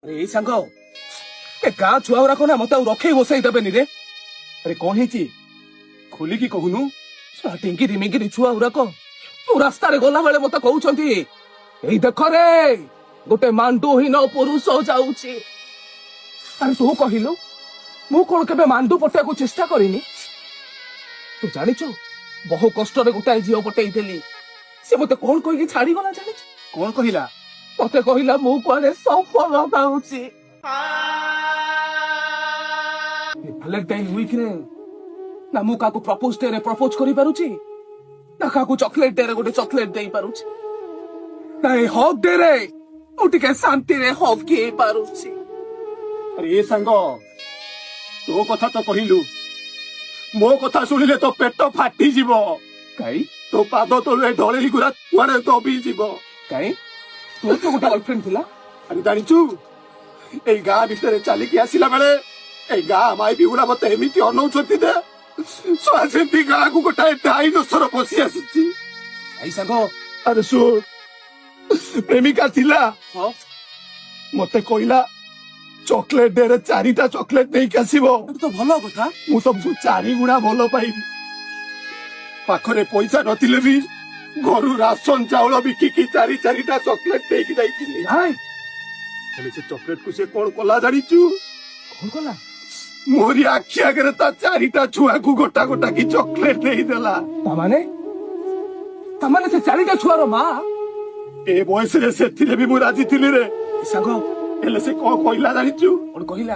ଏଇ ସାଙ୍ଗ, ଏ ଗାଁ ଛୁଆ ଗୁରାକ ନା ମତେ ଆଉ ରଖେଇ ବସେଇ ଦେବେନି ରେ। ଆରେ, କଣ ହେଇଛି? ଖୋଲିକି କହୁନୁ। ଛୁଆ ଟିଙ୍ଗିରି ମିଙ୍ଗିରି ଛୁଆ ଗୁରାକ ମୁଁ ରାସ୍ତାରେ ଗଲା ବେଳେ ମତେ କହୁଛନ୍ତି, ଏଇ ଦେଖ ରେ, ଗୋଟେ ମାଣ୍ଡୁହୀନ ପୁରୁଷ ଯାଉଛି। ଆରେ, ତୁ କହିଲୁ, ମୁଁ କଣ କେବେ ମାଣ୍ଡୁ ପଟେଇବାକୁ ଚେଷ୍ଟା କରିନି? ତୁ ଜାଣିଛୁ, ବହୁ କଷ୍ଟରେ ଗୋଟାଏ ଝିଅ ପଟେଇଥିଲି। ସେ ମତେ କଣ କହିକି ଛାଡିଗଲା ଜାଣିଛୁ? କଣ କହିଲା? ମତେ କହିଲା, ମୁଁ କୁଆଡେ ସଫଳ ପାଉଛି। ଭାଲେଣ୍ଟାଇନ ୱିକରେ ନା ମୁଁ କାହାକୁ ପ୍ରପୋଜ ଡେରେ ପ୍ରପୋଜ କରିପାରୁଛି, ନା କାହାକୁ ଚକୋଲେଟ ଡେରେ ଗୋଟେ ଚକୋଲେଟ ଦେଇପାରୁଛି, ନା ଏ ହଗ୍ ଡେରେ ମୁଁ ଟିକେ ଶାନ୍ତିରେ ହଗ୍ ହେଇପାରୁଛି। ଆରେ ଏ ସାଙ୍ଗ, ତୋ କଥା ତ କହିଲୁ, ମୋ କଥା ଶୁଣିଲେ ତୋ ପେଟ ଫାଟିଯିବ। କାଇଁ? ତୋ ପାଦ ତଳୁ ଏ ଢଳେଇ ଗୁରା କୁଆଡେ ଦବିଯିବ। କାଇଁ, ତୋର ତ ଗୋଟେ ଗର୍ଲଫ୍ରେଣ୍ଡ ଥିଲା। ଆରେ ଜାଣିଛୁ, ଏଇ ଗାଁ ଭିତରେ ଚାଲିକି ଆସିଲା ବେଳେ ଏଇ ଗାଁ ମାଇପି ଗୁଡା ମତେ ଏମିତି ଅନଉଛନ୍ତି ଯେ ଶଳା ସେମିତି ଗାଁକୁ ଗୋଟାଏ ଡାଇନୋସର ପଶି ଆସିଛି। ଏଇ ସାଙ୍ଗ। ଆରେ ଶୁଣ, ପ୍ରେମିକା ଥିଲା। ମତେ କହିଲା, ଚକୋଲେଟ ଡେରେ ଚାରିଟା ଚକୋଲେଟ ନେଇକି ଆସିବ। ଏଟା ତ ଭଲ କଥା। ମୁଁ ତମକୁ ଚାରି ଗୁଣା ଭଲ ପାଇବି। ପାଖରେ ପଇସା ନଥିଲେ ବି ଘରୁ ରାସନ ଚାଉଳ ବିକିକି ଚାରି ଚାରିଟା ଚକୋଲେଟ ନେଇକି ଯାଇଥିଲି। ଭାଇ। ହେଲେ ସେ ଚକୋଲେଟ କୁ ସେ କଣ କଲା ଜାଣିଛୁ? କଣ କଲା? ମୋରି ଆଖି ଆଗରେ ତା ଚାରିଟା ଛୁଆକୁ ଗୋଟା ଗୋଟା କି ଚକୋଲେଟ ଦେଇଦେଲା। ତାମାନେ ସେ ଚାରିଟା ଛୁଆର ମା। ଏ ବୟସରେ ସେଥିରେ ବି ମୁଁ ରାଜି ଥିଲି ରେ। ଏ ସାଙ୍ଗ। ହେଲେ ସେ କଣ କହିଲା ଜାଣିଛୁ? କଣ କହିଲା?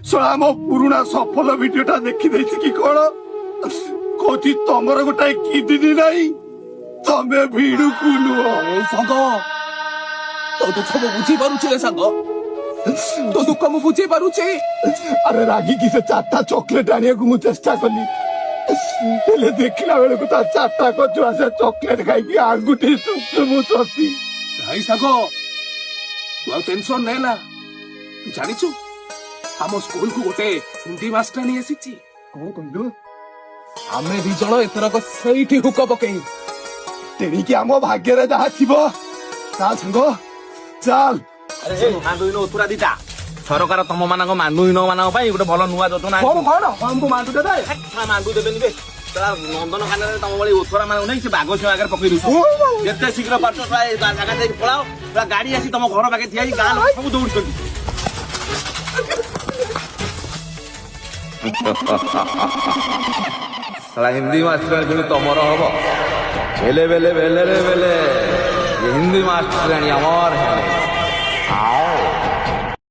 ଶଳା ଆମ ପୁରୁଣା ସଫଲ ଭିଡିଓଟା ଦେଖିଦେଇଛି କି କଣ, କହୁଛି, ତମର ଗୋଟାଏ କିଡନୀ ନାହିଁ, ତମେ ଭିଡୁକୁ ନୁହଁ। ଏ ସାଙ୍ଗ, ତୋ ଦୁଃଖ ମୁଁ ବୁଝିପାରୁଛି ରେ ସାଙ୍ଗ, ତୋ ଦୁଃଖ ମୁଁ ବୁଝିପାରୁଛି। ଆରେ, ରାଗିକି ସେ ଚାରିଟା ଚକୋଲେଟ ଆଣିବାକୁ ମୁଁ ଚେଷ୍ଟା କଲି। ହେଲେ ଦେଖିଲା ବେଳକୁ ତା ଚାରିଟା ଛୁଆ ସେ ଚକୋଲେଟ ଖାଇକି ଆଙ୍ଗୁଠି ଚୁମୁଛନ୍ତି। ଭାଇ ସାଙ୍ଗ, ତୁ ଆଉ ଟେନସନ ନେନା। ତୁ ଜାଣିଛୁ, ଆମ ସ୍କୁଲକୁ ଗୋଟେ ହିନ୍ଦୀ ମାଷ୍ଟରାଣୀ ଆସିଛି। କଣ କହିଲୁ? ଆମେ ଦି ଜଣ ଏଥରକ ସେଇଠି ହୁକ ପକେଇ ତେଣିକି ଆମ ଭାଗ୍ୟରେ ଯାହା ଥିବ ତା। ସାଙ୍ଗ, ଚାଲ। ଆରେ ମାଣ୍ଡୁହୀନ ଓଥୁରା ଦିଟା, ସରକାର ତମ ମାନଙ୍କ ମାଣ୍ଡୁହୀନ ମାନଙ୍କ ପାଇଁ ଗୋଟେ ଭଲ ନୂଆ ଯୋଜନା। କଣ କଣ? ଆମକୁ ମାଣ୍ଡୁ ଦେବେ? ମାଣ୍ଡୁ ଦେବେନି ବେ। ନନ୍ଦନକାନନରେ ତମ ଭଳି ଓଥରା ମାନଙ୍କୁ ନେଇ ସେ ବାଘ ସିଂହ ଆଗରେ ପକେଇ ଦଉଛି। ଯେତେ ଶୀଘ୍ର ପାରୁଛ ପ୍ରାୟ ଜାଗା ଯାଇକି ପଳାଅ। ପୁରା ଗାଡି ଆସି ତମ ଘର ପାଖେ ଠିଆ ହେଇ ଗାଁ ଲୋକ ସବୁ ଦୌଡୁଛନ୍ତି। ଶଳା ହିନ୍ଦୀ ମାଷ୍ଟର ପୁଣି ତମର ହବ। ବେଲେ ବେଲେ ବେଲେ ରେ ବେଲେ, ये हिंदी मास्टरानी अमर है।